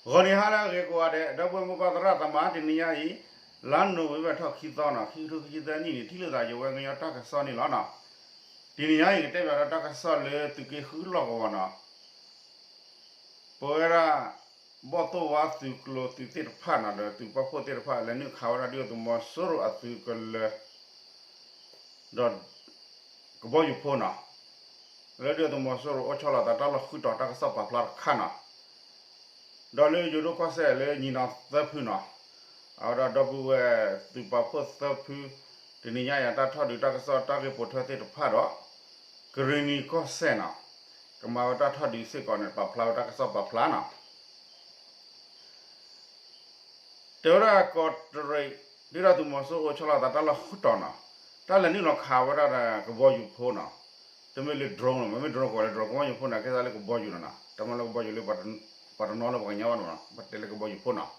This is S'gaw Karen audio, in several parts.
ဂီၤနံၤဟါလၢအဂ့ၤကိးဂၤဒဲး ဒီပုၢ်ဝဲၢ်မိၢ်ပၢ်သရၣ်သမါ တနံၤညါအံၤ လါနိၣ်ဝ့ဘၢၣ်ထီၣ်ခံသီနီၤ ခံကထိခံဆံသၢနံၣ်န့ၣ် ထံၣ်လိာ်သးယဝဲကညီတၢ်ကစီၣ်န့ၣ်လီၤနီၤ. တနံၤညါအံၤ ကတဲဘၣ်ဒီးတၢ်ကစီၣ်လၢသုးက့ဃုလီၢ်ကဝီၤနီၤ ပဝဲဒၣ် ဘီၣ်သိၣ်ဝါသုးကျိၤသုးသ့ၣ်တဖၣ်နီၤ ဒီးသုးပာ်ဖှိၣ်သ့ၣ်တဖၣ် လဲၤနုာ်ခးဝဲဒၣ်ဒုၣ်ဒါသုးမီၤစိရိၤအသုးကလၢၤ ဒီး ကဘီယူၤဖိနီၤ လၢဒုၣ်ဒါသုးမီၤစိရိၤအိၣ်ဆီလီၤသးတၢ်လီၢ်ဃုတီၤတၢ်ကစီၣ်ပာ်ဖျါတခါနီၤ ဒီးလၢယိၤဒိၣ်ကီၢ်စဲၣ်လၢညီနီၤသၢဖုနီၤ အဝဲဒၣ်ဒီပုၢ်ဝဲၢ်သုးပာ်ဖှိၣ်သၢဖု တနံၤညါအံၤတၢ်ထီၣ်ဒုးတၢ်ကစီၣ်တၢ်ဂ့ၢ်ပိာ်ထွဲသ့ၣ်တဖၣ်ဒီး ကရံၣ်နံၤကီၢ်စဲၣ်နီၤ ကမၤဝဲတၢ်ထီၣ်ဒုးစ့ၢ်ကီးန့ၣ် ပာ်ဖျါဝဲတၢ်ကစီၣ်ပာ်ဖျါနီၤ တဲဝဲဒၣ်ကီးတရံး ဒုၣ်ဒါသုးမီၤစိရိၤအိၣ်ဆီလီၤသးတၢ်လီၢ်ဃုတီၤနီၤ တၢ်လဲၤနုာ်လီၤခးဝဲဒၣ်ဒီးကဘီယူၤဖိနီၤ တမ့ၢ်လၢ drone နီၤ မ့မ့ၢ် drone ကိးဝဲလၢ drone ကဘီယူၤဖိန့ၣ် ကဲသးလၢကဘီယူၤနီၤ တၢ်မၤလၢကဘီယူၤလၢ ပှၤတနီၤလၢပှၤကညီဘၣ်န့ၣ်မးနီၤ ပတဲလၢကဘီယူၤဖိနီၤ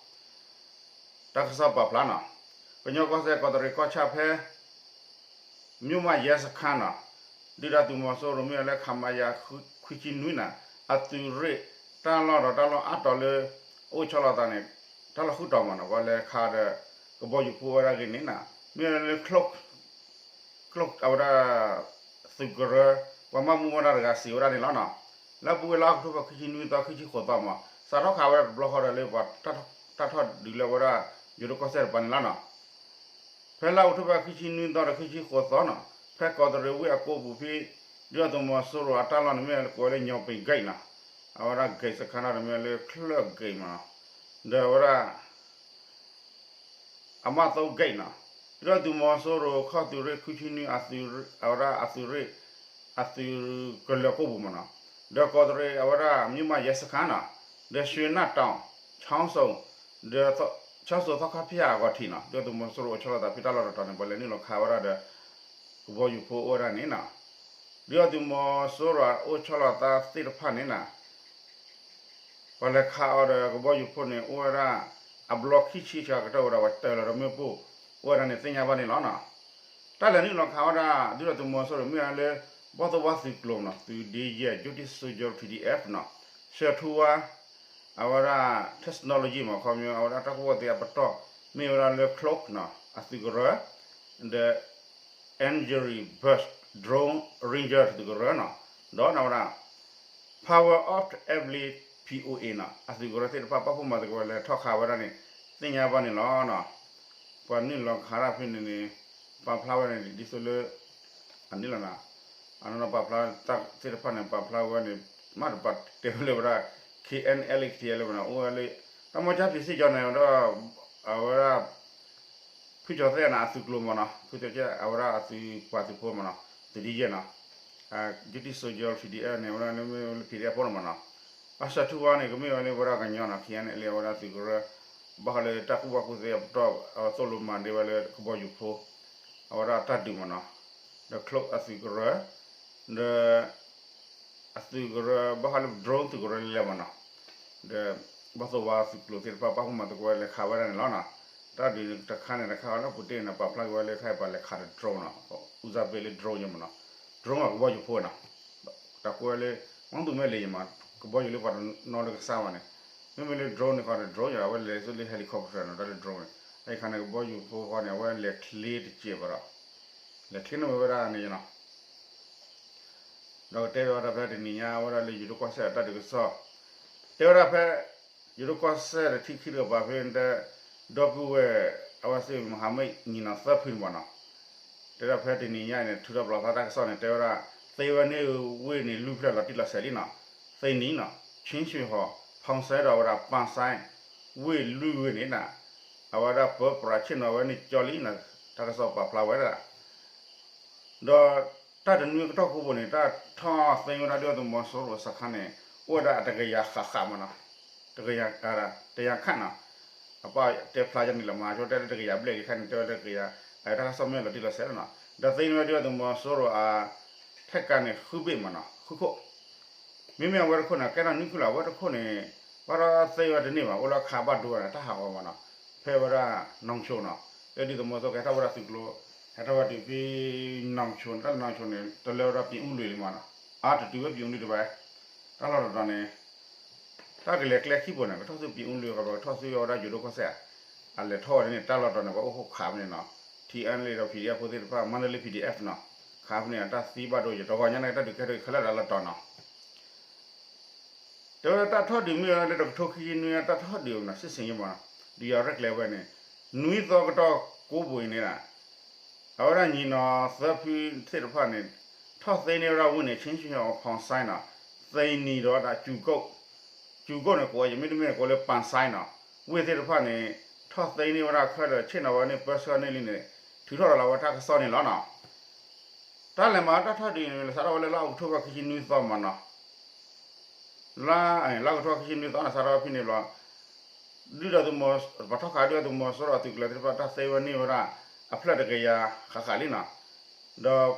တၢ်ကစီၣ်ပာ်ဖျါနီၤ ကညီကီၢ်စဲၣ်ကီးတရံးကီၢ်ဆၣ်ဖဲ မြို့မရဲစခန်းနီၤ ဒုၣ်ဒါသုးမီၤစိရိၤမ့ၢ်ဝဲလၢ ခမရ ခွံဆံနွံနီၤ အသုးရ့ၣ် တၢ်လီၢ်ဒီးတၢ်လီၢ်အါတီၤလၢ အိၣ်ဆီလီၤသးန့ၣ် တၢ်လီၢ်ဃုတီၤမးနီၤ ပှၤလဲၤခးဒီး ကဘီယူၤဖိဝဲဒၣ်ဂ့ၤန့ၣ်နီၤ မ့ၢ်ဝဲလၢ ကျိၣ်အဝဲဒၣ် သုးကရၢ ပှၤဘၣ်မူဘၣ်ဒါတဂၤစံးဝဲဒၣ်န့ၣ်လီၤနီၤ လၢအပူၤကွံာ်လါအီးကထိဘၢၣ်ခံဆံနွံသီ ခံဆံဃိးသီမး စးထီၣ်ခးဝဲဒၣ်တဘျီဃီဒီးလၢပှၤ တၢ်ထီၣ်ဒုးလၢဝဲဒၣ် ယိၤဒိၣ်ကီၢ်စဲၣ်တပၤန့ၣ်လီၤနီၤ ဖဲလါအီးကထိဘၢၣ်ခံဆံနွံသီဒီးခံဆံဃိးသီနီၤ ဖဲကီးတရံးဝ့ၢ်အကိပူၤဖဲ ဒုၣ်ဒါသုးမီၤစိရိၤအတၢ်လီၢ်န့ၣ်မ့ၢ်လၢကိးဝဲလၢ ညီပ့ၤ gate နီၤ အဝဲဒၣ် gate စခန်းနီၤ တမ့ၢ်လၢ ကျိၣ် gate မးနီၤ ဒီးအဝဲဒၣ် အမၢ်သိ gate နီၤ ဒုၣ်ဒါသုးမီၤစိရိၤခီၣ်သုးရ့ၣ်ခွံဆံနွံ အဝဲဒၣ်အသုးရ့ၣ် အသုးကလၢၤကိၣ်ပူၤမးနီၤ ဒီးကီးတရံးအဝဲဒၣ် မြို့မရဲစခန်းနီၤ ဒီး ရွှေနံတောင် ချောင်းစုံ ဒီး ချောင်းစုံ သီခါဖၠၣ်အဂီၢ်ထံးနီၤ ဒုၣ်ဒါသုးမီၤစိရိၤအိၣ်ဆီလီၤသးဖဲတၢ်လီၢ်တတီၤန့ၣ် ပှၤလဲၤနုာ်လီၤခးဝဲဒၣ်ဒီး ကဘီယူၤဖိအိၣ်ဝဲဒၣ်န့ၣ်နီၤ ဒုၣ်ဒါသုးမီၤစိရိၤအိၣ်ဆီလီၤသးသ့ၣ်တဖၣ်န့ၣ်နီၤ ပှၤလဲၤခးအီၤဒီးကဘီယူၤဖိန့ၣ် အိၣ်ဝဲဒၣ် အဘျီခံဆံဆၢကတီၢ်ဝဲဒၣ် ပှၤတၢၢ်လီၤဒီးမ့ၣ်ပိၢ် အိၣ်ဝဲဒၣ်န့ၣ်သ့ၣ်ညါဘၣ်န့ၣ်လီၤနီၤ. တၢ်လဲၤနုာ်လီၤခးဝဲဒၣ် ဒုၣ်ဒါသုးမီၤစိရိၤမ့ၢ်ဝဲလၢ ဘီၣ်သိၣ်ဝါသုးကျိၤနီၤ သုးဒ့ယဲၢ် Justice Soldier P D F နီၤ စၢၤထူဝါ အဝဲဒၣ် technology မ့ၢ်ခီမ့ၢ် အဝဲဒၣ်တၢ်ကူၣ်ဘၣ်ကူၣ်သ့အပတီၢ် မ့ၢ်ဝဲဒၣ်လၢ ကျိၣ်နီၤ အသုးကရၢ ဒီး Angry Bird Drone Ranger သုးကရၢနီၤ ဒီးနဝဲဒၣ် Power of Every P O A နီၤ အသုးကရၢသ့ၣ်တဖၣ် ပာ်ဖှိၣ်မၤသကိးဝဲလၢထီၣ်ခးဝဲဒၣ်န့ၣ် သ့ၣ်ညါဘၣ်န့ၣ်လီၤနီၤ. ပှၤနုာ်လီၤခးတၢ်ဖဲန့ၣ်န့ၣ် ပာ်ဖျါဝဲန့ၣ် ဒ်သိးလၢ အန့ၣ်လီၤနီၤ အနီၢ်နီၢ်ပာ်ဖျါတၢ်သ့ၣ်တဖၣ်န့ၣ် ပာ်ဖျါဝဲန့ၣ် မ့ၢ်တပာ်တဲဝဲလၢဝဲဒၣ် K N L A K T L ဝဲနီၤ အိၣ်ဝဲလၢ တၢ်မီၢ်ကၠၢ်ဖံးစ့ၢ်ကီးန့ၣ်ဒီး အဝဲဒၣ် ဖုကၠီၤသဲၣ်န့ၣ် အသုးကျိၤမ့ၢ်နီၤ ဖုကၠီၤသဲၣ် အဝဲဒၣ်အသုးပှၤသုးဖိမ့ၢ်နီၤ သုးဒ့ယဲၢ်နီၤ Justice Soldier P D F န့ၣ် အဝဲဒၣ်မ့ၢ်လၢ P D F ဖိန့ၣ်မ့ၢ်နီၤ အစၢၤထူဝါန့ၣ် ကမ့ၢ်ဝဲလၢဝဲဒၣ်ကညီနီၤ K N L A အဝဲဒၣ်သုးကရၢ ဘၣ်ဃးလၢတၢ်ကူၣ်ဘၣ်ကူၣ်သ့အပတီၢ် အဝဲသိၣ်လိမၤဒ့ဝဲလၢ ကဘီယူၤဖိ အဝဲဒၣ်တၢ်ဒုးမ့ၢ်နီၤ ဒီး ကျိၣ်အသုးကရၢ ဒီး အသုးကရၢ ဘၣ်ဃးလၢ drone သုးကရၢလၢလဲၣ်မ့ၢ်နီၤ ဒီး ဘီၣ်သိၣ်ဝါသုးကျိၤသ့ၣ်တဖၣ် ပာ်ဖှိၣ်မၤသကိးဝဲလဲၤခးဝဲဒၣ်န့ၣ်လီၤနီၤ. တၢ်ဒုးတခါန့ၣ်တခါလၢပူၤတ့ၢ်န့ၣ် ပာ်ဖျါက့ၤဝဲလၢခါအံၤပှၤလဲၤခးဒီး drone နီၤ ဦးစားပေးလၢ drone ယဲၢ်မ့ၢ်နီၤ drone အကဘီယူၤဖိနီၤ တၢ်ကွဲးဝဲလၢ မ့ၢ်သူမ့ၢ်လဲၤယဲၢ်မး ကဘီယူၤလၢပှၤတနီၤလၢကစၢ်ဘၣ်န့ၣ် မ့မ့ၢ်လၢ drone န့ၣ်ဃီဒီး drone ယဲၢ် အဝဲလဲၤဆူလၢ helicopter နီၤ တၢ်လၢ drone န့ၣ် အအံၤခါန့ၣ် ကဘီယူၤဖိဃီန့ၣ် အဝဲလဲၤချ့တစဲးဘၣ်ဒီး လဲၤချ့န့ၢ်ဝဲဒၣ်န့ၣ်နီၤ ဒီးကတဲဝဲဒၣ်ဖဲတနံၤညါဝဲဒၣ်လၢယိၤဒိၣ်ကီၢ်စဲၣ်အတၢ်ဒုးကစီၣ် တဲဝဲဒၣ်ဖဲ ယိၤဒိၣ်ကီၢ်စဲၣ်ဒီးထံခံတကပၤဖဲန့ၣ် ဒီပုၢ်ဝဲၢ် အဝဲသ့ၣ်မဟာမိတ်ညီနောင်သၢဖုန့ၣ်မ့ၢ်နီၤ တဲဒၣ်ဖဲတနံၤညါအံၤန့ၣ် ထုးထီၣ်ပလီၢ်သးတၢ်ကစီၣ်န့ၣ် တဲဝဲဒၣ် သ့ဝဲန့ၣ်ဝ့ၢ်န့ၣ် လွံၢ်ဖျၢၣ်လီၤတံၢ်လီၤဆဲးလံနီၤ သ့နံၤနီၤ ခၠ့ၣ်ဆွ့ၣ်ဟီၣ် ဖီစဲဒီးအဝဲဒၣ် ပၣ်စဲ ဝ့ၢ်လွံၢ်ဝ့ၢ်န့ၣ်နီၤ အဝဲဒၣ်ပၢပြးဆ့ၣ်နီၤဝဲန့ၣ်ကၠီလံနီၤ တၢ်ကစီၣ်ပာ်ဖျါဝဲဒၣ် ဒီးတၢ်တနွံအကတီၢ်ခိၣ်ဘိန့ၣ် တၢ်ထီၣ်သ့ဝဲဒၣ်ဒုၣ်ဒါသုးမီၤစိရိၤစခါန့ၣ် အိၣ်ဝဲဒၣ်အတကယၤဃၣ်ဃၣ်မ့ၢ်နီၤ, တကယၤ တကယၤခန့်နီၤ, အပၢ်တဲဖျါယၤန့ၣ်လီၤ မဟါဆိတဲလၢတကယၤဘျဲၣ်လံခါန့ၣ် တဲဝဲဒၣ်တကယၤ အတၢ်ကစီၣ်မ့ၢ်လီၤတံၢ်လီၤဆဲးလီၤနီၤ, ဒီးသ့န့ၢ်ဝဲဒုၣ်ဒါသုးမီၤစိရိၤအ ထဲကးန့ၣ် ဃုဘ့ၣ်မ့ၢ်နီၤ ဃုခိၣ် မ့မ့ၢ်အဝဲတခိၣ်န့ၣ် ကဲထီၣ်နွံခိၣ်လီၤ အဝဲတခိၣ်န့ၣ် ဘၣ်ဒီးသ့ဝဲတန့ၢ်ဘၣ် အိၣ်လၢခးဘၣ်ဒိဝဲန့ၣ် တၢ်ဟးဂီၤမ့ၢ်နီၤ, ဖဲဝဲဒၣ် နီၣ်ဆိနီၤ, လၢဒုၣ်ဒါသုးမီၤစိရိၤကဟဲထီၣ်ဝဲဒၣ်သုးကျိၤ ဟဲထီၣ်ဝဲဒၣ်တုၤဖဲ နီၣ်ဆိန့ၣ် တၢ်လၢနီၣ်ဆိန့ၣ် တလၢဝဲဒၣ်ပံၤအူလွံၢ်လံမ့ၢ်နီၤ, အါတတုၤဝဲပံၤအူလွံၢ်တဘၣ်, တၢ်လီၢ်တတီၤန့ၣ် တၢ်ကလဲၤကျဲခံဘိန့ၣ် ကထီၣ်ဆူပံအူလွံၢ်ဂီၢ် ပကထီၣ်ဆူဝဲဒၣ်ယိၤဒိၣ်ကီၢ်စဲၣ်ဧါ, အလဲၤထီၣ်ဝဲဒၣ်န့ၣ် တၢ်လီၢ်တတီၤန့ၣ် ပှၤအိၣ်ခိးခးဖဲန့ၣ်နီၤ, ထံအါန့ၣ်ဒီး ပီၣ်ဒံၣ်အဲၣ်ဖိသ့ၣ်တဖၣ် မါတလ့ ပီၣ်ဒံၣ်အဲၣ်နီၤ, ခးဖဲန့ၣ် အတၢ်သံဘၣ်ဒိယဲၢ် တဂီၤညါန့ၣ် တၢ်ဒုးကဲထီၣ်ခဲလၢာ်တၢ်လီၢ်တတီၤနီၤ တဲဝဲဒၣ်တၢ်ထီၣ်ဒုးမ့ၢ်ဝဲဒၣ်တကထိခံဆံနွံ တၢ်ထီၣ်ဒုးနီၤ စံၣ်စ့ၣ်ယမနီၤ, ဒုးယၤရဲၣ်ကျဲၤဝဲန့ၣ် နွံသီကတီၢ်ကိးပူၤအံၤန့ၣ် အဝဲဒၣ်ညီနီၤသၢဖုသ့ၣ်တဖၣ်န့ၣ် ထီၣ်သ့န့ၢ်ဝဲဒၣ်ဝ့ၢ်န့ၣ် ခ့ၣ်ဆံၣ်အီၤ ဖီၣ်စဲနီၤ, သ့နံၤဒီးဝဲဒၣ် ကၠူၤကိၣ်န့ၣ် ကိးဝဲ ယမ့တမ့ၢ်ကိးလၢ ပၣ်စဲနီၤ, ဝ့ၢ်သ့ၣ်တဖၣ်န့ၣ် ထီၣ်သ့န့ၢ်ဝဲဒၣ်ခဲလၢာ် ဆ့ၣ်နီၤဝဲန့ၣ် ပၢဆှၢန့ၢ်လံန့ၣ် ထုးထီၣ်ရၤလီၤဝဲတၢ်ကစီၣ်န့ၣ်လီၤနီၤ. တၢ်လဲၤမၤတၢ်ထီၣ်ဒုးန့ၣ် စးထီၣ်ဝဲလၢလါအီးကထိဘၢၣ်ခံဆံနွံသီမနီၤ လါ လါကထိခံဆံနွံသီန့ၣ် စးထီၣ်ဖဲန့ၣ်ဘျီ ဒုၣ်ဒါသုးမီၤ ပှၤထီၣ်ခးဒုၣ်ဒါသုးမီၤစိရိၤအသုးကလၢၤသ့ၣ်တဖၣ် တၢ်သ့ဝဲန့ၢ်ဝဲဒၣ် အဖျၢၣ်တကယၤဃၣ်ဃၣ်လံနီၤ, ဒီး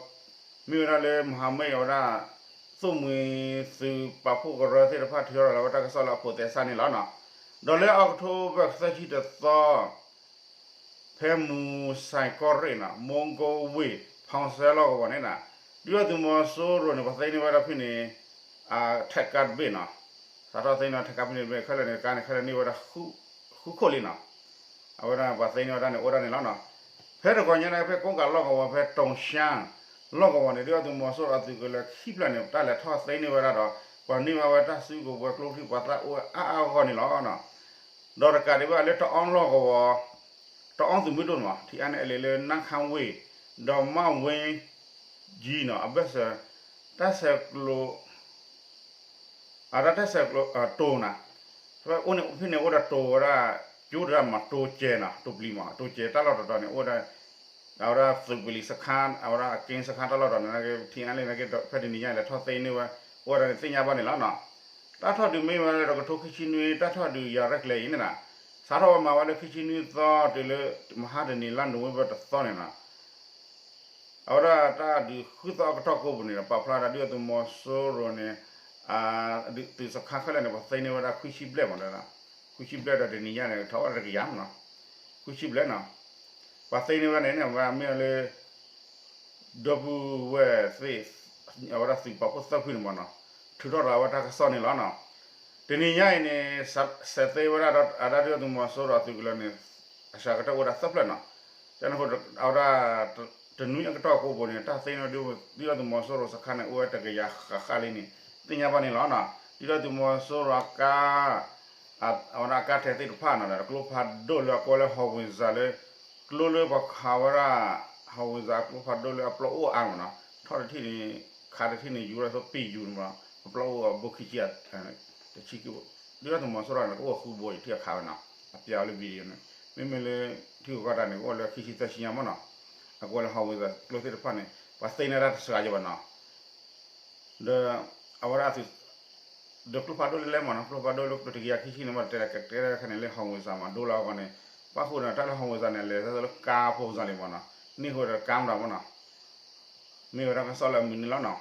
မ့ၢ်ဝဲဒၣ်လၢမဟာမိတ်အဝဲဒၣ် သိၣ်မှံၤသုးပာ်ဖှိၣ်ကရၢသ့ၣ်တဖၣ် ထုးထီၣ်ရၤလီၤဝဲတၢ်ကစီၣ်လၢအဖိးသဲစးန့ၣ်လီၤနီၤ. ဒီးလၢအီးကထိဘၢၣ်သၢဆံတသီ ဖဲမူၤစဲကီၢ်ရ့ၣ်နီၤ မူၤကိဝ့ၢ် ဖီၣ်စဲလီၢ်ကဝီၤန့ၣ်နီၤ ဒုၣ်ဒါသုးမီၤစိရိၤန့ၣ် ပှၤသ့န့ၢ်ဝဲဒၣ်ဖဲန့ၣ် ထဲးကါတဘ့ၣ်နီၤ, စးထီၣ်သ့န့ၢ်ထဲးကါဖဲန့ၣ်တဘ့ၣ် ခဲလၢာ်န့ၣ် ကါန့ၣ် ခဲလၢာ်န့ၢ်ဝဲဒၣ် ဃုခိၣ်လံနီၤ, အဝဲဒၣ်ပှၤသ့န့ၢ်ဝဲဒၣ်န့ၣ် အိၣ်ဒၣ်န့ၣ်လီၤနီၤ. ဖဲတဂီၤညါန့ၣ် ဖဲကိးကးလီၢ်ကဝီၤ ဖဲတိၤရှါလီၢ်ကဝီၤန့ၣ် ဒုၣ်ဒါသုးမီၤစိရိၤအသုးကလၢၤခံဖျၢၣ်န့ၣ် တၢ်လဲၤထီၣ်သ့န့ၢ်ဝဲဒၣ်ဒီး ပှၤန့ၢ်ဘၣ်ဝဲတၢ်စုကဝဲၤကျိချံမျိာ်သၣ်အိၣ်ဝဲအါအါဂီၢ်ဂီၢ်န့ၣ်လီၤ. ဒီးတကးဒံးဘၣ်လၢတအီလီၢ်ကဝီၤ တအီသုးမုၢ်ဒိၣ်န့ၣ်မး ထံအါန့ၣ် အလဲၤလၢ နါခါဝ့ၢ် ဒီးမၣ်ဝ့ ကၠံနီၤ အဘၢၣ်စၢၤ တၢ်ဆဲးကျိး အတၢ်ဆဲးကျိးတိၤနီၤ, ဖဲန့ၣ်အိၣ်ဒီးတိၤဝဲဒၣ် ကၠိတရၣ်မး တိၤစဲးနီၤ တိၤပျံၤမး တိၤစဲးတၢ်လီၢ်တတီၤန့ၣ် အိၣ်ဒီး အဝဲဒၣ်သုးပလံၤစခါ အဝဲဒၣ်အက့စခါတၢ်လီၢ်တတီၤန့ၣ် ထံအါန့ၣ် ဖဲတနံၤညါလဲၤထီၣ်သ့န့ၢ်ဝဲ အိၣ်ဝဲဒၣ်န့ၣ်သ့ၣ်ညါဘၣ်န့ၣ်လီၤနီၤ. တၢ်ထီၣ်ဒုးမ့ၢ်ဝဲလၢတကထိခံဆံနွံ တၢ်ထီၣ်ဒုးယၤရဲၣ်ကျဲၤအံၤန့ၣ်နီၤ, စးထီၣ်ဝဲမၤဝဲလၢခံဆံနွံသီတုၤလၢ မဟါတနံၤလါနိၣ်ဝ့ဘၢၣ်တသီန့ၣ်နီၤ အဝဲဒၣ်တၢ်ဒုးဃုသီအကတီၢ်ကိးပူၤန့ၣ်ဒီး ပာ်ဖျါဒၣ်ဒုၣ်ဒါသုးမီၤစိရိၤန့ၣ် သုးစခါခဲလၢာ်န့ၣ် ပှၤသ့န့ၢ်ဝဲဒၣ်ခွံဆံဘျဲၣ်မးဒီး ခွံဆံဘျဲၣ်ဒီးတနံၤညါန့ၣ် ထီၣ်ဝဲဒၣ်တကယၤမးနီၤ, ခွံဆံဘျဲၣ်နီၤ, ပှၤသ့န့ၢ်ဝဲန့ၣ်န့ၣ် မ့ၢ်လၢ ဒီပုၢ်ဝဲၢ်သ့ၣ် အဝဲဒၣ်သုးပာ်ဖှိၣ်သၢဖုန့ၣ်မးနီၤ, ထုးထီၣ်ရၤဝဲတၢ်ကစီၣ်န့ၣ်လီၤနီၤ. တနံၤညါအံၤန့ၣ် စးသ့ဝဲဒၣ်ဒီးအဒၣ်ဒုၣ်ဒါသုးမီၤစိရိၤအသုးကလၢၤန့ၣ် အစှၤကတၢၢ်အိၣ်ဝဲဒၣ်သၢဖျၢၣ်နီၤ. ကန့ၣ်အဃိ အဝဲဒၣ် တနွံအကတီၢ်ကိးပူၤန့ၣ် တၢ်သ့န့ၢ်ဒုၣ်ဒါသုးမီၤစိရိၤစခါန့ၣ် အိၣ်ဝဲတကယၤဃၣ်ဃၣ်လံန့ၣ် သ့ၣ်ညါဘၣ်န့ၣ်လီၤနီၤ. ဒုၣ်ဒါသုးမီၤစိရိၤအကါ အဝဲဒၣ်အကါထဲးသ့ၣ်တဖၣ်နီၤ ဒီးကျိဖးဒိၣ်လၢအကိးလၢ ဟီၣ်ဝ့ၤစၢ် လၢ ကျိလၢပှၤခးဝဲဒၣ် ဟီၣ်ဝ့ၤစၢ် ကျိဖးဒိၣ်လၢအပျီအိၣ်အါမးနီၤ ထီၣ်တထံၣ်န့ၣ် ခးတထံၣ်န့ၣ် ယူၤဝဲဒၣ်သိးပ့ၢ်ယူၤန့ၣ်မးနီၤ အပျီအိၣ်အဘိခံဆံ တဆံခံဘိ ဒုၣ်ဒါသုးမီၤစိရိၤန့ၣ် ကအိၣ်ဃုဘိယထံၣ်အခးဝဲနီၤ အပျီလၢ video န့ၣ် မ့မ့ၢ်လၢ ထံဂုၤကီၢ်တၢ်န့ၣ် ကအိၣ်လၢခံဆံသၢဆံညါမးနီၤ အကိးလၢ ဟီၣ်ဝ့ၤစၢ် ကျိသ့ၣ်တဖၣ်န့ၣ် ပှၤသ့န့ၢ်တၢ်တစှၤယဘၣ်နီၤ ဒီး အဝဲဒၣ်သုး ဒီးကျိဖးဒိၣ်လၢလဲၣ်မးနီၤ ကျိဖးဒိၣ်လၢကျိတကယၤခံဆံန့ၣ် မ့ၢ်တဲတဲခဲန့ၣ်လၢ ဟီၣ်ဝ့ၤစၢ်မး ဒိလီၤအဂီၢ်န့ၣ် ပၣ်ဃုာ်ဒီးတၢ်လၢ ဟီၣ်ဝ့ၤစၢ်န့ၣ် လဲၤလၢကါဖိစၢ်လံမးနီၤ န့ၢ်ဃုာ်ဒီးကါမးဒီးမးနီၤ မ့ၢ်ဝဲဒၣ်ကစီၣ်လၢအမုာ်န့ၣ်လီၤနီၤ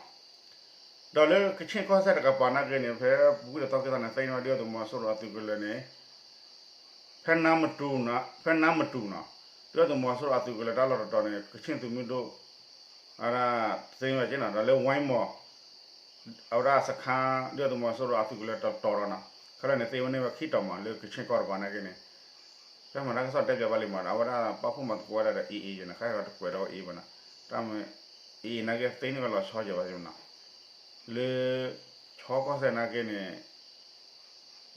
ဒီးလၢကခ့ၣ်ကီၢ်စဲၣ်တကပၤနာ်က့န့ၣ် ဖဲပူၤကွံာ်တသီခံသီန့ၣ် သ့ၣ်ညါဒုၣ်ဒါသုးမီၤစိရိၤအသုးကလၢၤန့ၣ် ဖဲနါမတူၤနီၤ ဖဲနါမတူၤနီၤ ဒုၣ်ဒါသုးမီၤစိရိၤအသုးကလၢၤတၢ်လီၢ်တတီၤန့ၣ် ကခ့ၣ်သုးမုၢ်ဒိၣ် အဝဲဒၣ် သ့ၣ်ညါဘၣ်က့နီၤ ဒီးလၢဝဲမီၤ အဝဲဒၣ်စခါ ဒုၣ်ဒါသုးမီၤစိရိၤအသုးကလၢၤတတီၤဒီးနီၤ ခဲလၢာ်န့ၣ် သ့ဝဲန့ၢ်ဝဲခံတီၤမး လၢကခ့ၣ်ကီၢ်တပၤနာ်က့န့ၣ် ဖဲမၤတၢ်ကစီၣ်တဲပၠးဘၣ်လံမး အဝဲဒၣ်ပာ်ဖှိၣ်မၤသကိးဝဲဒၣ်ဒီး AA ယဲန့ၣ် ခါအံၤတကွဲးဒီးဝဲ AA ဘၣ်နီၤ တၢ်မ့ၢ် AA နာ်က့သ့န့ၢ်ဝဲလီၤဆီယဘၣ်နီၤ လၢ ခၠီကီၢ်စဲၣ်နာ်က့န့ၣ်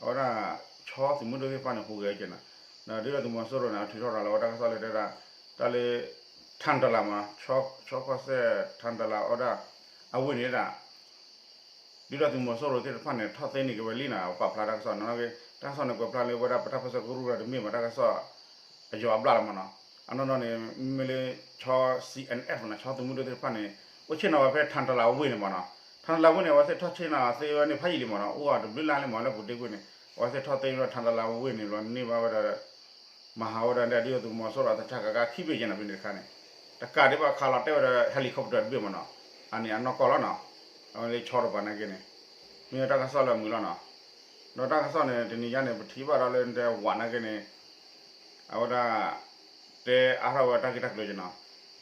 အဝဲဒၣ် ခၠီသုးမုၢ်ဒိၣ်သ့ၣ်တဖၣ်န့ၣ် ဟူးဂဲၤက့နီၤ ဒီးဒုၣ်ဒါသုးမီၤစိရိၤန့ၣ် ထုးထီၣ်ရၤလီၤဝဲတၢ်ကစီၣ်လၢတဲဒၣ် တၢ်လၢ ထၣ်တလးမး ခၠီကီၢ်စဲၣ် ထၣ်တလးအီဒၣ် အဝ့ၢ်န့ၣ်ဒၣ် ဒုၣ်ဒါသုးမီၤစိရိၤသ့ၣ်တဖၣ်န့ၣ် ထီၣ်သ့န့ၢ်က့ၤဝဲလံနီၤ ပာ်ဖျါတၢ်ကစီၣ်နီၤ တၢ်ကစီၣ်န့ၣ် ကွဲးဖျါလၢဝဲဒၣ်ပတၢ်ပၢၢ်ဆၢကရူၢ်ဒီးတမ့ၢ်ဘၣ်တၢ်ကစီၣ် အယီၤအဘျၣ်လီၤမးနီၤ အနီၢ်နီၢ်န့ၣ် မ့မ့ၢ်လၢ ခၠီ CNF နီၤ ခၠီသုးမုၢ်ဒိၣ်သ့ၣ်တဖၣ်န့ၣ် အိၣ်ဆ့ၣ်နီၤဝဲဖဲထၣ်တလးဝ့ၢ်န့ၣ်မးနီၤ ထၣ်တလးဝ့ၢ်န့ၣ် အဝဲသ့ၣ်ထီၣ်ဆ့ၣ်နီၤသ့ဝဲန့ၣ်ဖးယံာ်လံမးနီၤ အိၣ်အတဘျုးလါလံမး လၢပူၤတ့ၢ်ကွံာ်န့ၣ် အဝဲသ့ၣ်ထီၣ်သ့ဝဲထၣ်တလးဝ့ၢ်န့ၣ်ဘျီန့ၢ်ဘၣ်ဝဲဒၣ် မၤဟးဝဲဒၣ်ဒုၣ်ဒါသုးမီၤစိရိၤအသဆၣ်ကကါခံဘ့ၣ်ယဲနီၤ ဖဲန့ၣ်တခါန့ၣ် တကးဒံးဘၣ်ခးလီၤတဲာ်ဝဲဒီး helicopter တဘ့ၣ်မးနီၤ အန့ၣ်အနီၢ်ကီၢ်လီၤနီၤ အဝဲလၢခၠီတပၤနာ်က့န့ၣ် မ့ၢ်ဝဲတၢ်ကစီၣ်လၢအမုာ်လီၤနီၤ ဒီးတၢ်ကစီၣ်န့ၣ် တနံၤညါန့ၣ် ပထံၣ်ဘၣ်ဒီးလၢတဲဝးနာ်က့န့ၣ် အဝဲဒၣ် တဲအါထီၣ်ဝဲတၢ်ဂ့ၢ်တၢ်ကျိၤက့နီၤ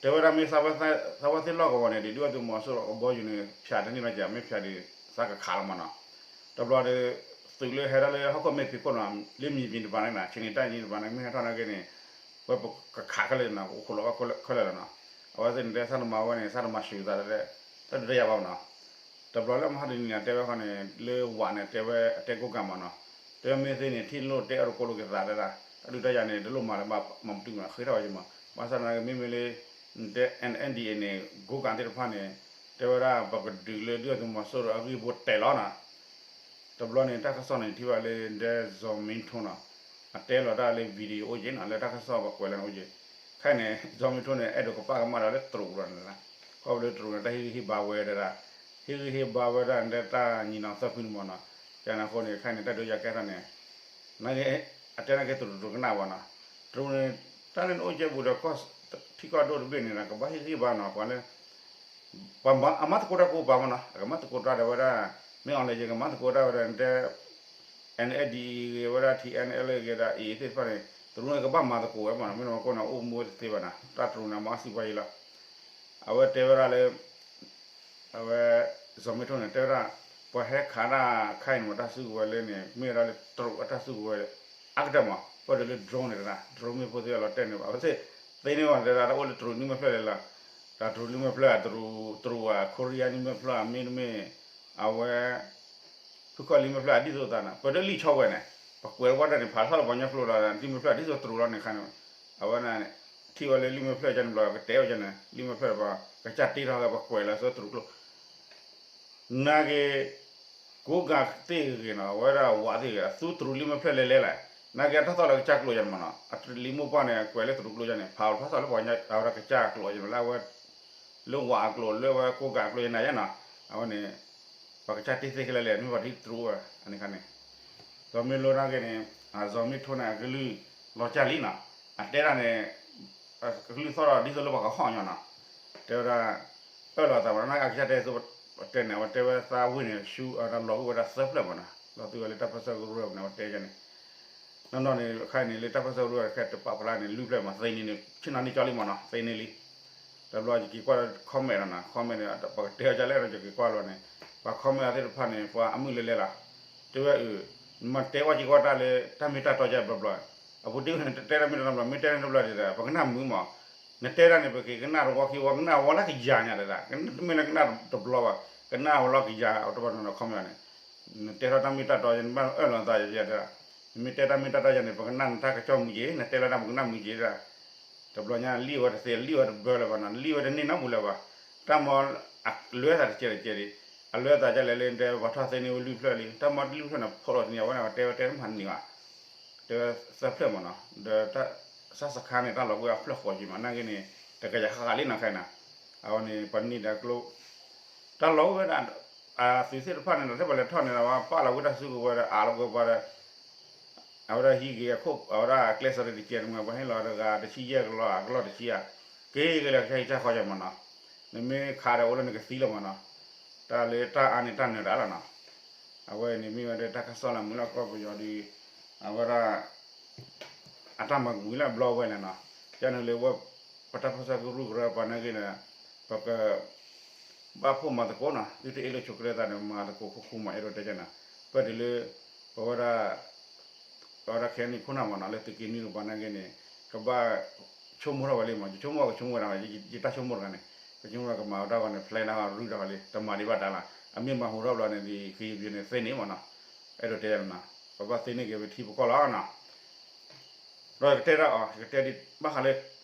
တဲဝဲဒၣ်မ့ၢ်သးဝဲသ့ၣ်လီၢ်ကဝီၤန့ၣ် ဒုၣ်ဒါသုးမီၤစိရိၤအဘီယူၤန့ၣ် ဖၠးတန့ၢ်ဘၣ်က့ မ့ၢ်ဖၠးဒံးသးကခးလီၤမးနီၤ တဘျီဒီး သုးလၢဟဲဒၣ်လၢဟီၣ်ခိၣ်မဲာ်ဖံးခိၣ်နီၤ လၢမံၤပံၤတပၤန့ၣ်နီၤ ဆ့န့ၤတၢ်ယံၤတပၤန့ၣ် မ့ၢ်ဟဲထီၣ်နာ်က့န့ၣ် ဝဲပကခးခဲလၢာ်နီၤ ပအိၣ်ခိးလီၤခဲလၢာ်လီၤနီၤ. အဝဲသ့ၣ်န့ၣ်တဲ သးတမၤဝဲန့ၣ် သးတမၤဆူးသးတဲ တၢ်ဒုးတၢ်ယၤဘၣ်နီၤ. တဘျီလၢမဟါတနံၤန့ၣ် တဲဝဲခီန့ၣ် လၢဝးန့ၣ် တဲဝဲအတဲကိးဂၤမးနီၤ. တဲဝဲမ့ၢ်သ့န့ၣ် ထံၣ်လိၣ်တဲအီၣ်တကိးလိာ်က့ၤသးတဲဒၣ် တၢ်ဒုးတၢ်ယၤန့ၣ် တလိၣ်မၤလၢၤဘၣ်မၤပတုာ်မး ဃ့ထီၣ်ဝဲက့ၤမး. ဘၣ်ဆၣ်သနာ်က့ မ့မ့ၢ်လၢ တဲ N N D A န့ၣ် ကိးဂၤသ့ၣ်တဖၣ်န့ၣ် တဲဝဲဒၣ် ပကဒုးလၢဒုၣ်ဒါသုးမီၤစိရိၤအဂံၢ်ဘိတဲာ်လီၤနီၤ. တဘျီန့ၣ် တၢ်ကစီၣ်န့ၣ် ထံၣ်ဘၣ်လၢ ဒဲ ဇီၤမ့ထိနီၤ အတဲလီၤတၢ်လၢ video အိၣ်က့နီၤ လၢတၢ်ကစီၣ်ပှၤကွဲးလၢန့ၣ်အိၣ်က့. ခဲအံၤန့ၣ် ဇီၤမ့ထိန့ၣ် အဲၣ်ဒိးကပာ်ကမၣ်ဒီးလၢတရူးလီၤန့ၣ်လီၤ. ခီဖျိလၢတရူးန့ၣ် တၢ်ဟ့ၣ်ဂံၢ်ဟ့ၣ်ဘါဝဲဒၣ် ဟ့ၣ်ဂံၢ်ဟ့ၣ်ဘါဝဲဒၣ် ဒဲတၢ်ညီနောင်သၢဖုန့ၣ်မးနီၤ. ကန့ၣ်အဃိန့ၣ် ခဲအံၤန့ၣ် တၢ်ဒုးတၢ်ယၤကဲထီၣ်န့ၣ် နာ်က့ အတဲနာ်က့တရူးတရူးကနၣ်ဘၣ်နီၤ. တရူးန့ၣ် တၢ်လၢနအိၣ်ကဲပူၤဒီး ထံကီၢ်ဒိၣ်တဘ့ၣ်န့ၣ် ကဘၣ်ဟ့ၣ်ဂံၢ်ဘါနီၤ ပှၤလၢ ပှၤမၤ အမၤသကိးတၢ်ကိးပၤမးနီၤ အကမၤသကိးတၢ်ဒီးဝဲဒၣ် မ့ၢ်အီၤလဲၣ်ယကမၤသကိးတၢ်ဝဲဒၣ် တဲ N L D ဂ့ၤဝဲဒၣ် T N L ဂ့ၤဒၣ် A သ့ၣ်တဖၣ်န့ၣ် တရူးန့ၣ်ကဘၣ်မၤသကိးဝဲမးနီၤ မ့ၢ်နီၤမ့ၢ်ကိးန့ၣ် အိၣ်မူဝဲတသ့ဘၣ်နီၤ တၢ်တရူးန့ၣ် မၤအီၣ်စံးပှၤယံၤလီၤ. အဝဲတဲဝဲဒၣ်လၢ အဝဲ စီၤမ့ထိန့ၣ် တဲဝဲဒၣ် ပှၤဟဲခးတၢ်ခါအံၤန့ၣ်မး တၢ်စုကဝဲၤလၢန့ၣ် မ့ၢ်ဝဲဒၣ်လၢတရူးအတၢ်စုကဝဲၤ အါကတၢၢ်မး ပၢၢ်ဒီးလၢ drone န့ၣ်တဒၣ် drone မ့ၢ်ဖိသ့ၣ်အလီၤတဲာ်န့ၣ်ဘၣ် အဝဲသ့ၣ်သ့န့ၢ်ဝဲတဒၣ် တၢ်အိၣ်လၢတရူးနံၣ်မဲာ်ဖျၢၣ်လဲၣ်လီၤ. တၢ်တရူးနံၣ်မဲာ်ဖျၢၣ် တရူး တရူးဝဲ Korea နံၣ်မဲာ်ဖျၢၣ် မ့တမ့ၢ် အဝဲ ဖုခီၣ်လံာ်မဲာ်ဖျၢၣ်အဒ်သိးသးန့ၣ် ပဒိၣ်လံာ်ဆီဝဲန့ၣ် ပကွဲးဝဲဒၣ်န့ၣ် ဖးထီၣ်လၢပှၤကညီကျိာ်ဒီး နံၣ်မဲာ်ဖျၢၣ်ဒ်သိးတရူးလီၤန့ၣ်ခါန့ၣ် အဝဲန့ၣ် ထံၣ်ဝဲလၢလံာ်မဲာ်ဖျၢၣ်ကန့ၣ်ဘျီ ကတဲဝဲကန့ၣ် လံာ်မဲာ်ဖျၢၣ်တပၤ ကစၢ်တ့ထီၣ်က့ၤ ပကွဲးလၢအသိးတရူးကျိာ် နာ်က့ ကိးဂၤသ့ၣ်ဂ့ၤနီၤ အဝဲဒၣ်ဝးသ့ၣ်ဂ့ၤ အသူတရူးလံာ်မဲာ်ဖျၢၣ်လဲၤလဲၤလဲၣ် နာ်က့အတၢ်သီၣ်လၢကစၢ်ကျိာ်ယၤန့ၣ်မးနီၤ အလံာ်မိၢ်ပှၢ်န့ၣ် ကွဲးလၢတရူးကျိာ်ယၤန့ၣ် ဖးအီၤတၢ်သီၣ်လၢပှၤကညီ အဝဲဒၣ်ကစၢ်ကျိာ်ယၤန့ၣ် လၢအဝဲ လၢဝးအကျိာ် လၢအဝဲကိးဂၤအကျိာ်ယၤန့ၣ်ယၤနီၤ အဝဲန့ၣ် ပှၤကစၢ်တ့သ့ခဲလၢာ်လဲၣ် မ့ၢ်ပှၤဒ်တရူးဝဲ အန့ၣ်ခါန့ၣ် စီၤမ့လိနာ်က့န့ၣ် စီၤမ့ထိန့ၣ် အကလုၢ်လီၤကၢ်လံနီၤ အတဲဒၣ်န့ၣ် အကလုၢ်သီၣ်ဒီးဒ်သိးလၢပှၤကဟီၣ်ညီနီၤ တဲဝဲဒၣ် အၢၣ်လီၤသးမး နာ်က့အကစၢ်တဲသိး တဲန့ၣ် အဝဲတဲဝဲသးဝ့ၢ်န့ၣ် ဆူအဝဲဒၣ်လီၤဂုၢ်ဝဲဒၣ်သၢဖျၢၣ်မးနီၤ လီၤသုဝဲလၢတၢ်ပၢၢ်ဆၢကရူၢ်န့ၣ် အဝဲတဲန့ၣ် နီၢ်နီၢ်န့ၣ် ခါအံၤန့ၣ် လၢတၢ်ပၢၢ်ဆၢကရူၢ်ခဲတပာ်ဖျါန့ၣ် လွံၢ်ဖျၢၣ်မး သ့န့ၣ်န့ၣ် ဆ့ၣ်နီၤန့ၢ်ကၠီလံမးနီၤ သ့န့ၢ်လံ တဘျီယက့ၤကွၢ်လၢ comment နီၤနီၤ comment န့ၣ် ပကတဲအီၤဒ်လဲၣ်ဒီး ယက့ၤကွၢ်လီၤန့ၣ် ပှၤ comment အီၤသ့ၣ်တဖၣ်န့ၣ် ပှၤအမုၢ်လၢလဲၤလီၤ တဲဝဲအုး နမ့ၢ်တဲအီၤက့ၤကွၢ်တၢ်လၢ တၢ်မ့ၢ်တၢ်တီယါဘျီဘျီ အပူၤတ့ၢ်န့ၣ် တဲတၢ်မ့ၢ်တၢ်တီဘျီ မ့ၢ်တဲန့ၣ်တဘျီဒ်ဒီး ပကနၣ်မုာ်မး နတဲဒၣ်န့ၣ် ပက့ၤကနၣ်တဝီခံဝီ ကနၣ်ဝီလၢကယၤညါဒၣ် မ့ၢ်လၢကနၣ်တဘျီဘၣ် ကနၣ်ဝီလၢကယၤ အတဘျီနီၤနီၤ comment န့ၣ် နတဲထီၣ်တၢ်မ့ၢ်တၢ်တီယါ နဘၣ်အၢၣ်လီၤသးယါဒၣ် နမ့ၢ်တဲတၢ်မ့ၢ်တၢ်တီယါန့ၣ် ပကနၣ်နတၢ်ကစီၣ်မုာ်က့ၤ နတဲလၢတၢ်ပကနၣ်မုာ်က့ၤဒၣ် တဘျီညါလံၣ်ဝဲတသ့ လံၣ်ဝဲတဘၢလၢၤဘၣ်နီၤ လံၣ်ဝဲတန့ၢ်နီတပူၤလၢၤဘၣ် တၢ်မၤအလွဲသးတကဲးတကဲးဒံး အလွဲသးဒ်လဲၣ်လၢတဲပှၤထီၣ်သ့န့ၢ်ဝဲလွံၢ်ဖျၢၣ်လံ တၢ်မၤလွံၢ်ဖျၢၣ်န့ၣ် ဖီၣ်လီၤတန့ၢ် အဝဲန့ၣ် အဝဲတဲဝဲတဲတမၤတန့ၢ်ဘၣ် တဲဝဲသၢဖျၢၣ်မးနီၤ ဒီးတၢ်ဆါစခါန့ၣ် တၢ်လီၤကွံာ်အဖျၢၣ်ဃီက့ၤမး နာ်က့န့ၣ် တကယၤဃၣ်ဃၣ်လံနီၤခဲအံၤနီၤ အဝဲန့ၣ် ပှၤန့ၢ်ဒီးကျိ တၢ်လီၤဝဲဒၣ် အသုးသ့ၣ်တဖၣ်န့ၣ်ဒီး ထဲပှၤလဲၤထီၣ်န့ၣ်ဒီး ပာ်လီၤဝဲတၢ်စုကဝဲၤဒီး အးလီၤကဝဲပှၤဒီး အဝဲဒၣ်ဟံးက့ၤအခိၣ် အဝဲဒၣ်ကျဲစၢၤတကဲးတမှဲၤ ပှၤဟ့ၣ်လီၤတဂၤတဆံယဲၢ်ကလီၢ် အကလီၢ်တဆံဧါ က့ၤက့ၤလၢကစၢ်ဟံၣ်တၢ်ဃီယါမးနီၤ နမ့ၢ်ခးဒီးအိၣ်လၢနကသံလီၤမးနီၤ တၢ်လၢတၢ်အါန့ၣ်တၢ်နၢၤတၢ်လီၤနီၤ အဝဲန့ၣ်မ့ၢ်ဝဲဒၣ်တၢ်ကစီၣ်လၢမုၢ်လၢ်ကီၢ်ပယီၤဒီး အဝဲဒၣ် အတၢ်မၤကွံာ်လၢအဘျီဝဲန့ၣ်နီၤ ကန့ၣ်လၢဝဲ ပတၢ်ပၢၢ်ဆၢကရူၢ်ကရၢပှၤနာ်က့န့ၣ် ပက ဘၣ်ဖှိၣ်မၤသကိးနီၤ သုတအ့ၣ်လိာ်ဆိးကျၢၤသးန့ၣ် မၤသကိးခိၣ်ခိၣ်မး အဲၣ်ဒိးတဲကန့ၣ် ပၢၢ်တုၤလၢ ပဝဲဒၣ် ပဝဲဒၣ်ခဲအံၤန့ၣ်ခိၣ်နၢ်မးနီၤ လၢသုးက့နွံတပၤနာ်က့န့ၣ် ကဘၣ်ဆိကမိၣ်ထီၣ်ဝဲလံမး ယဆိကမိၣ်ကဆိကမိၣ်ဝဲဒၣ် ယတၢ်ဆိကမိၣ်တဂၤန့ၣ် ကဆိကမိၣ်ကမၤဝဲတၢ်ဂီၤန့ၣ် plan တၢ်ဂီၤရူၢ်တၢ်ဂီၤလံ တမၤဒံးဘၣ်တၢ်လီၤ အမ့ၢ်မၤဟူးထီၣ်ဘျီန့ၣ် ဒ်ကယုၢ်ပယုၢ်န့ၣ်သ့န့ၣ်မးနီၤ အဲၣ်ဒိးတဲယၤနီၤ ပဘၣ်သ့န့ၢ်က့ၤပထံပကီၢ်လီၤနီၤ ဒီးယကတဲဒၣ်အီၤ ယကတဲဒ်ဘၣ်ဃးလၢ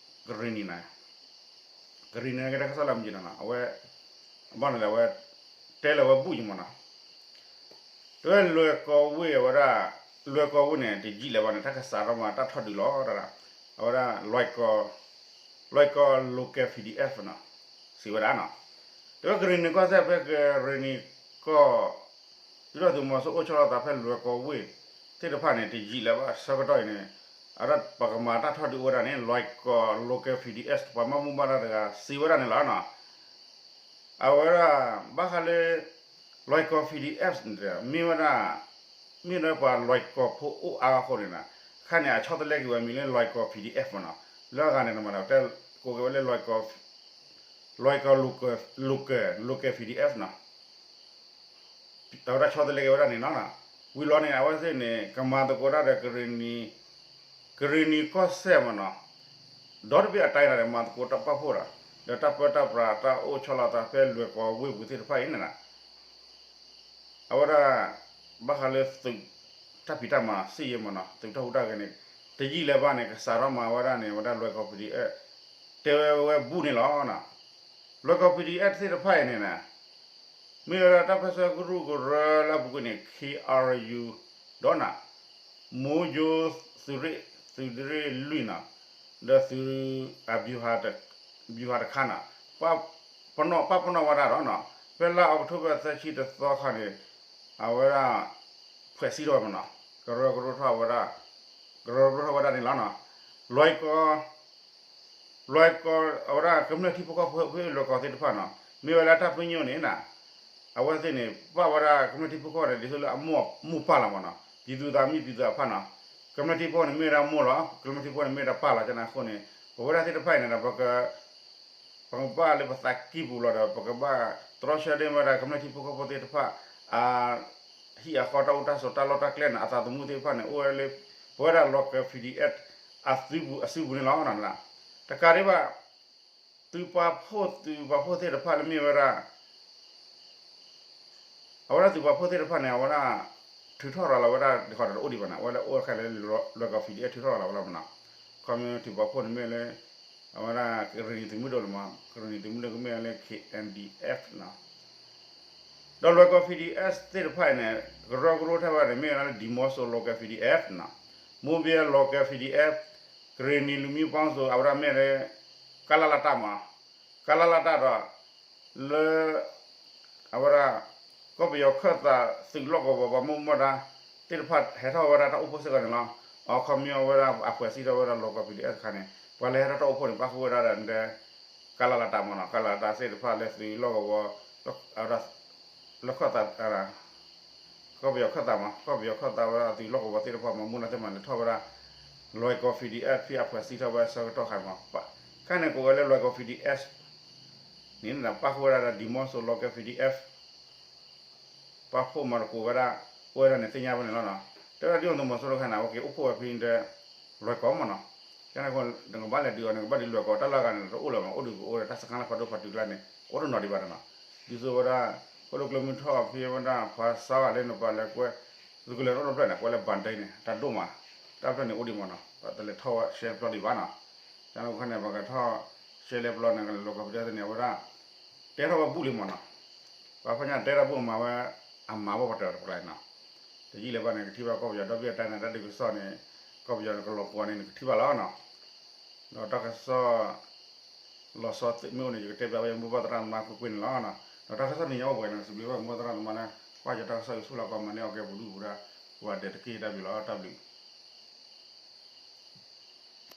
ကရံၣ်နံၣ်န့ၣ် ကရံၣ်နံၣ်န့ၣ်က့တၢ်ကစီၣ်လၢမုၢ်ကနီၤ အဝဲ ဘၣ်န့ၣ်လၢအဝဲ တဲလၢအဝဲဘူၣ်ယံၤမးနီၤ တဲဝဲလွဲၢ်ကီၢ်ဝ့ၢ်အဝဲဒၣ် လွဲၢ်ကီၢ်ဝ့ၢ်န့ၣ် တယံာ်လၢၤဘၣ်န့ၣ် တၢ်ကစးထီၣ်မးတၢ်ထီၣ်ဒုးလီၤတၢ် အဝဲဒၣ် လွဲၢ်ကီၢ် local P D F နီၤ စံးဝဲဒၣ်နီၤ တဲဝဲကရံၣ်နံၣ်ကီၢ်စဲၣ်ဖဲကရံၣ်နံၣ်ကီၢ် ဒုၣ်ဒါသုးမီၤစိရိၤအိၣ်ဆီလီၤသးဖဲလွဲၢ်ကီၢ်ဝ့ၢ်သ့ၣ်တဖၣ်န့ၣ် တယံာ်လၢၤဘၣ်ဆၢကတီၢ်အံၤန့ၣ် အဝဲဒၣ်ပကမၤတၢ်ထီၣ်ဒုးအိၣ်ဝဲဒၣ်န့ၣ် လွဲၢ်ကီၢ် local P D F ပှၤဘၣ်မူဘၣ်ဒါတဂၤစံးဝဲဒၣ်န့ၣ်လီၤနီၤ အဝဲဒၣ် ဘၣ်ဃးလၢ လွဲၢ်ကီၢ် P D F န့ၣ် မ့ၢ်ဝဲဒၣ် မ့ၢ်လၢပှၤလွဲၢ်ကီၢ်ဖိအိၣ်အါအဃိန့ၣ်နီၤ ခါန့ၣ် အဆီတလဲက့ၤဝဲမံၤလၢလွဲၢ်ကီၢ် P D F မးနီၤ လၢအဂၤန့ၣ်မးနီၤ တဲကိးက့ၤဝဲလၢ လွဲၢ်ကီၢ် local local P D F နီၤ အဝဲဒၣ်ဆီတလဲက့ၤဝဲဒၣ်န့ၣ်နီၤ ဝံၤလီၤန့ၣ် အဝဲသ့ၣ်န့ၣ် ကမၤသကိးတၢ်ဒီး ကရ့ၣ်နံၤကီၢ်စဲၣ်မ့ၢ်နီၤ, ဒီတဘ့ၣ်အတၢ်အံၤန့ၣ် မၤသကိးတၢ်ပာ်ဖှိၣ်ဒီး ဒီးတၢ်ပၢတၢ်ပြးတၢ်အိၣ်ဆီလီၤသးဖဲလွဲၢ်ကီၢ်ဝ့ၢ်ပူၤသ့ၣ်တဖၣ်အံၤန့ၣ် အဝဲဒၣ် ဘၣ်ဃးလၢသုးတၢ်ဖံးတၢ်မၤစ့ၢ်ကီးမ့ၢ်နီၤ, သုးတၢ်ဟူးတၢ်ဂဲၤန့ၣ် တယံာ်လၢၤဘၣ်န့ၣ် ကစးထီၣ်မၤဝဲဒၣ်န့ၣ် အဝဲဒၣ်လွဲၢ်ကီၢ် ပီၣ်ဒံၣ်အဲၣ် တဲဝဲဝဲဘူးန့ၣ်လီၤ. လွဲၢ်ကီၢ် ပီၣ်ဒံၣ်အဲၣ် သ့ၣ်တဖၣ်အံၤန့ၣ် မ့ၢ်ဝဲဒၣ်တၢ်ပၢဆှၢကရူၢ်ကရၢလၢအပူၤကွံာ်န့ၣ် ခ့အါယူ ဒီးန့ၣ် မိယိသုးရ့ၣ် သုးရ့ၣ်လွံၢ်န့ၣ် ဒီးသုး ဗျူဟာတခါန့ၣ် ပာ်ပနီၣ်ဝဲဒၣ်ဒီးန့ၣ် ဖဲလါအီးကထိဘၢၣ်သၢဆံတသီခါန့ၣ် အဝဲဒၣ် ဖှဲးစံထီၣ်ဝဲမ့ၢ်နီၤ, ကရၢကရိထီၣ်ဝဲဒၣ် ကရၢကရိထီၣ်ဝဲဒၣ်န့ၣ်လီၤ. လွဲၢ်ကီၢ် လွဲၢ်ကီၢ် အဝဲဒၣ်ကမျၢၢ်ထံဖိကီၢ်ဖိဖဲလွဲၢ်ကီၢ်သ့ၣ်တဖၣ်န့ၣ် မ့ၢ်ဝဲလၢတၢ်ပညိၣ်န့ၣ် အဝဲသ့ၣ်န့ၣ် ပာ်ဝဲဒၣ်ကမျၢၢ်ထံဖိကီၢ်ဖိန့ၣ် ဒ်သိးလၢအမိၢ်မိၢ်ပၢ်လီၤမ့ၢ်နီၤ, ပြည်သူ့သား မ့ၢ်ပြည်သူ့အဖၣ်နီၤ, ကမျၢၢ်ထံဖိန့ၣ် မ့ၢ်ဝဲဒၣ်မိၢ်လီၤ, ကမျၢၢ်ထံဖိန့ၣ် မ့ၢ်ဝဲဒၣ်ပၢ်လီၤ. ကန့ၣ်အဃိန့ၣ် ပဝဲဒၣ်သ့ၣ်တဖၣ်အံၤန့ၣ်ဒီး ပက ပကဘၣ်လၢပသးကံၢ်ပူၤလီၤဒီး ပကဘၣ်တြီဆၢဒ့ၣ်ဝဲဒၣ်ကမျၢၢ်ထံဖိကီၢ်ဖိသ့ၣ်တဖၣ် အဟံၣ်အဃီတၢ်အိၣ်တၢ်ဆိးတၢ်လီၢ်တၢ်ကျဲန့ၣ် အသးသမူသ့ၣ်တဖၣ်န့ၣ် အိၣ်ဝဲလၢ ပဝဲဒၣ် local P D F အစုပူၤအစုပူၤန့ၣ်လီၤ. တကးဒံးဘၣ် သုးပာ်ဖှိၣ်သုးပာ်ဖှိၣ်သ့ၣ်တဖၣ်လၢမ့ၢ်ဝဲဒၣ် အဝဲဒၣ်သုးပာ်ဖှိၣ်သ့ၣ်တဖၣ်န့ၣ် အဝဲဒၣ် ထုးထီၣ်ရၤလီၤဝဲဒၣ် ဒ်ဃီဒီးတအိၣ်ဒံးဘၣ်န့ၣ် အဝဲလၢအိၣ်ခဲလၢာ်လၢ လွဲၢ်ကီၢ် P D F ထုးထီၣ်ရၤလီၤဝဲဒၣ်မ့ၢ်နီၤ, ခီမ့ၢ်သုးပာ်ဖှိၣ်န့ၣ်မ့ၢ်လၢ အဝဲဒၣ်ကရ့ၣ်နံၤသုးမုၢ်ဒိၣ်လီၤမ့ၢ် ကရ့ၣ်နံၤသုးမုၢ်ဒိၣ်ကမ့ၢ်လၢ K N D F နီၤ ဒီးလွဲၢ်ကီၢ် P D F သ့ၣ်တဖၣ်အံၤန့ၣ် ကရၢကရိထီၣ်ဝဲဒၣ်န့ၣ် မ့ၢ်ဝဲဒၣ်လၢ ဒီးမီစိ local P D F နီၤ, မိၢ်ဘ့ local P D F, ကရ့ၣ်နံၤလူၤမံပီစိ အဝဲဒၣ်မ့ၢ်လၢ ကလလတၢ်မး, ကလလတၢ်ဒီး လၢ အဝဲဒၣ် ကီၢ်ပယီၤခၢၣ်သးသုးလီၢ်ကဝီၤပှၤမူဘၣ်ဒါသ့ၣ်တဖၣ် ဟဲထီၣ်ဝဲဒၣ်တၢ်အိၣ်ဖှိၣ်စ့ၢ်ကီးန့ၣ်လီၤ. အခီပညီဝဲဒၣ်အဖှဲးစံထီၣ်ဝဲဒၣ်လွဲၢ်ကီၢ် P D F တခါန့ၣ် ပှၤလၢဟဲထီၣ်တၢ်အိၣ်ဖှိၣ်န့ၣ် ပၣ်ဃုာ်ဝဲဒၣ်ဒီး ကလလတၢ်မးနီၤ, ကလလတၢ်သ့ၣ်တဖၣ်လၢသုးလီၢ်ကဝီၤ လၢခၢၣ်သး ကီၢ်ပယီၤခၢၣ်သးမး ကီၢ်ပယီၤခၢၣ်သးဝဲဒၣ်သုးလီၢ်ကဝီၤသ့ၣ်တဖၣ်မး မူဘၣ်ဒါသ့ၣ်မး လဲၤထီၣ်ဝဲဒၣ် လွဲၢ်ကီၢ် P D F ဖဲအဖှဲးစံထီၣ်ဝဲအဆၢကတီၢ်ခါမး, ခါန့ၣ်ကိးဝဲလၢလွဲၢ်ကီၢ် P D F န့ၣ် ပၣ်ဃုာ်ဝဲဒၣ်ဒီး ဒီးမီစိ local P D F ပာ်ဖှိၣ်မၤသကိးဝဲဒၣ် အိၣ်ဝဲဒၣ်န့ၣ်သ့ၣ်ညါဝဲန့ၣ်လီၤနီၤ. တဲဝဲဒၣ်ဒ်သိးသုးမီၤစိရိၤတခါန့ၣ် အဝဲက့ၤအိၣ်ဖှိၣ်ဝဲဖဲန့ၣ်ဒီး လွဲၢ်ကီၢ်မးနီၤ, ကန့ၣ်အဃိ နကဘၣ်လဲၤဒုးအီၤ နကဘၣ်ဒုးလွဲၢ်ကီၢ် တၢ်လီၢ်ဂၤန့ၣ် တအိၣ်လၢၤမး အိၣ်ဒံးကအိၣ်ဒီးတၢ်စခါလၢဖးဒိၣ်ဖးတုၤကျါန့ၣ် အိၣ်တနီၤဒံးဘၣ်နီၤ, ဒ်သိးဝဲဒၣ် ခိၣ်လိၣ်ကျိမုၢ်ထီၣ်ဖဲဝဲဒၣ် ဖးဆါဂၤလၢနပၤလဲၤကွဲ သုးကလၢၤတအိၣ်တဖျၢၣ်န့ၣ် ကွဲးလၢ ဘၣ်ဒဲ န့ၣ် တၢ်ဒိၣ်မး တၢ်ဖျၢၣ်န့ၣ်အိၣ်ဒံးမးနီၤ ပတလဲၤထီၣ်ဝဲရှဲပျီဒံးဘၣ်နီၤ, ကန့ၣ်အဃိန့ၣ် ပကထီၣ်ရှဲလဲပျီန့ၣ် လွဲၢ်ကီၢ် P D F န့ၣ် အဝဲဒၣ် တဲထီၣ်ဝဲဘူးလံမးနီၤ, ပှၤဖးညါတဲထီၣ်ဘူးမၤဝဲ အမၤဘၣ်ပှၤတၢၢ်တပှၤကျါနီၤ, တယံာ်လၢၤဘၣ်န့ၣ် ကထံၣ်ဘၣ်ကီၢ်ပယီၤဒီဘ့ၣ်အတၢ်န့ၣ် တၢ်ဒုးကစီၣ်န့ၣ် ကီၢ်ပယီၤန့ၣ် ကလီၤပှီၢ်န့ၣ် နကထံၣ်ဘၣ်လီၤနီၤ, ဒီးတၢ်ကစီၣ် လီၤဆီသ့ၣ်မ့ၢ်အိၣ်န့ၣ် ယကတဲပျးဝဲယမိၢ်ပၢ်သရၣ်သမါကွ့ၢ်ကွ့ၢ်န့ၣ်လီၤ, ဒီးတၢ်ကစီၣ်နံၤညါအိၣ်ပှဲၤန့ၣ် စံးဘျုးဘၣ်မိၢ်သရၣ်သမါလၢ ကွၢ်ယတၢ်ကစီၣ်အံၤဆူၣ်လီၤကီးမၤန့ၢ်အီၣ်ကဲပူၤဒူၣ်ပူၤဒါ ပှၤဒဲးတက့ၢ်တၢ်ဘျုးလီၤ တၢ်ဘျုး